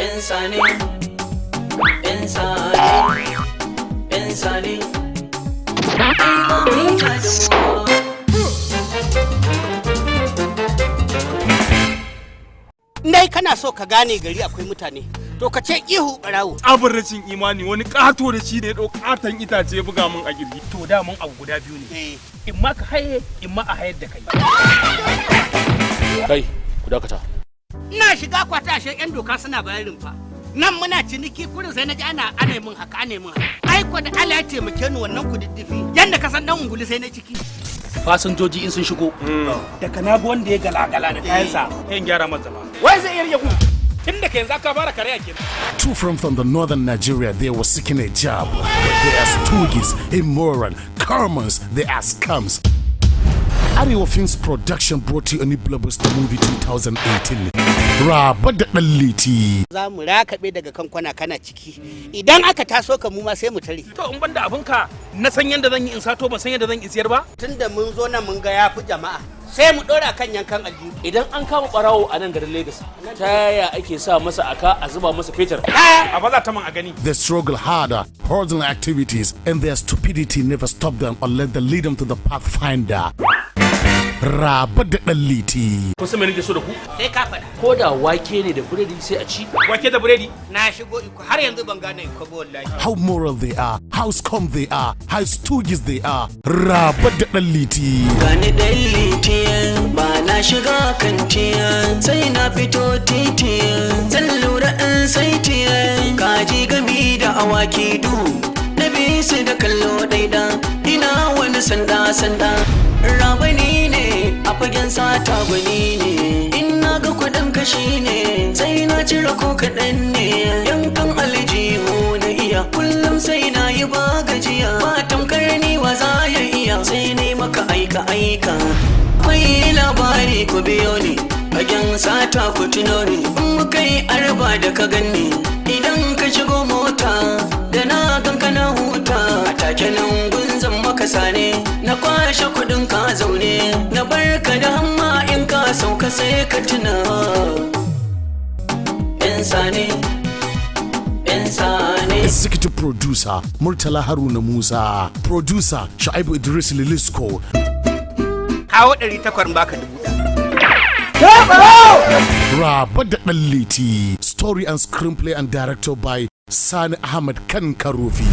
Yan sane, yan sane, yan sane. Ai ba mai ja da mu. Dai kana so ka gane gari akwai mutane, to ka ce ihu barawo. Tsabar rashin imani, wani ƙato da shi ne ya ɗau ƙaton itace ya buga min a kirji. To, da mun abu guda biyu ne: in ma ka haye, in ma a hayar da kai. Kai, ku dakata. Ina shiga kwata, ashe yan doka suna bayan rumfa. Nan muna ciniki kurin, sai naji ana min haka, ana min haka. Ai ko da Allah ya taimake ni, wannan kududdufi yanda ka san dan unguli, sai na ciki. Fasinjoji in sun shigo, daga na ga wanda ya galagala da kayansa, sai in gyara masa zama. Wai zai iya rike ku tun da ka yanzu aka fara karya kenan. Two from the northern Nigeria, they were seeking a job. But they are stooges, immoral, karmas, they are scums. Arewa Films Production brought you a new blockbuster movie 2018. Raba da ɗan Liti. Za mu rakabe daga kan kwana kana ciki, idan aka taso ka, mu ma sai mu tare. To, in banda abinka, na san yanda zan yi in sato, ban san yanda zan yi in siyar ba. Tunda mun zo nan mun ga yafi jama'a, sai mu dora kan yankan aljihu. Idan an kama barawo a nan garin Lagos, ta yaya ake sa masa aka a zuba masa fetur? A baza ta man a gani. They struggle harder, hurdling activities, and their stupidity never stop them unless they lead them to the pathfinder. Raba da ɗan Liti. Kun san me nake so da ku? Sai ka faɗa. Ko da wake ne da biredi, sai a ci. Wake da biredi. Na shigo Ikko, har yanzu ban gane Ikko ba wallahi. How moral they are, how scum they are, how stooges they are. Raba da ɗan Liti. Gani ɗan litiyan, ba na shiga kantiyan, sai na fito titiyan zan lura in saitiyan. Kaji gami da awaki duhu, na bi su da kallo daida, ina wani sanda sanda. Rabani ne a fagen sata, gwani ne. In na ga kuɗin kashi ne, sai na cire ko kaɗan ne. Yankan aljihu na iya, kullum sai na yi ba gajiya. Ba tamkar ni, wa za ya iya? Sai ne maka aika aika. Akwai labari, ku biyo ni fagen sata, ku tuno ni in muka yi arba da ka ganni. Idan ka shigo mota da na ganka na huta, a take nan gunzan maka sane, na kwashe kudin ka zaune, na barka da hamma. In ka sauka sai ka tuna, yan sane, yan sane. Executive Producer Murtala Haruna Musa. Producer Shaibu Idris Lilisko. Kawo 800, baka 1000. Raba da ɗan Liti. Story and screenplay and director by Sani Ahmad Kan Karofi.